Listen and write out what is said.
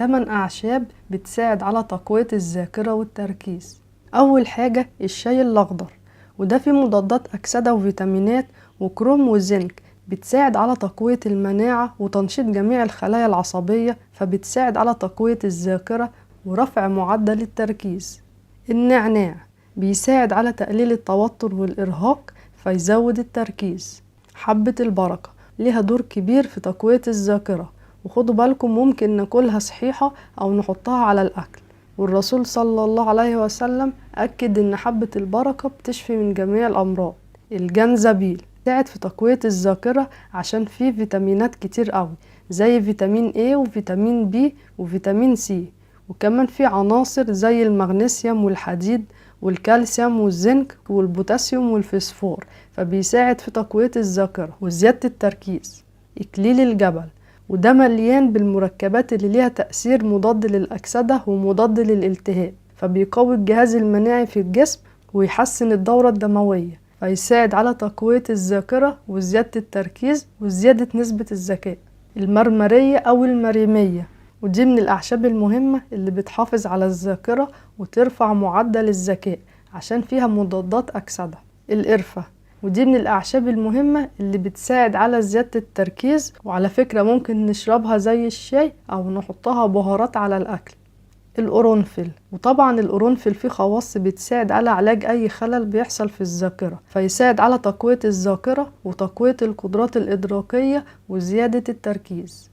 8 أعشاب بتساعد على تقوية الذاكرة والتركيز. أول حاجة الشاي الأخضر، وده فيه مضادات أكسدة وفيتامينات وكروم وزنك، بتساعد على تقوية المناعة وتنشيط جميع الخلايا العصبية، فبتساعد على تقوية الذاكرة ورفع معدل التركيز. النعناع بيساعد على تقليل التوتر والإرهاق فيزود التركيز. حبة البركة ليها دور كبير في تقوية الذاكرة، وخدوا بالكم ممكن ناكلها صحيحة أو نحطها على الأكل، والرسول صلى الله عليه وسلم أكد إن حبة البركة بتشفي من جميع الأمراض. الجنزبيل ساعد في تقوية الذاكرة عشان فيه فيتامينات كتير قوي زي فيتامين A وفيتامين B وفيتامين C، وكمان فيه عناصر زي المغنيسيوم والحديد والكالسيوم والزنك والبوتاسيوم والفسفور، فبيساعد في تقوية الذاكرة وزيادة التركيز. إكليل الجبل، وده مليان بالمركبات اللي ليها تأثير مضاد للأكسدة ومضاد للالتهاب، فبيقوي الجهاز المناعي في الجسم ويحسن الدورة الدموية، فيساعد على تقوية الذاكرة وزيادة التركيز وزيادة نسبة الذكاء. المرمرية أو المريمية، ودي من الأعشاب المهمة اللي بتحافظ على الذاكرة وترفع معدل الذكاء عشان فيها مضادات أكسدة. القرفة، ودي من الأعشاب المهمة اللي بتساعد على زيادة التركيز، وعلى فكرة ممكن نشربها زي الشاي أو نحطها بهارات على الأكل. القرنفل، وطبعا القرنفل فيه خواص بتساعد على علاج أي خلل بيحصل في الذاكرة، فيساعد على تقوية الذاكرة وتقوية القدرات الإدراكية وزيادة التركيز.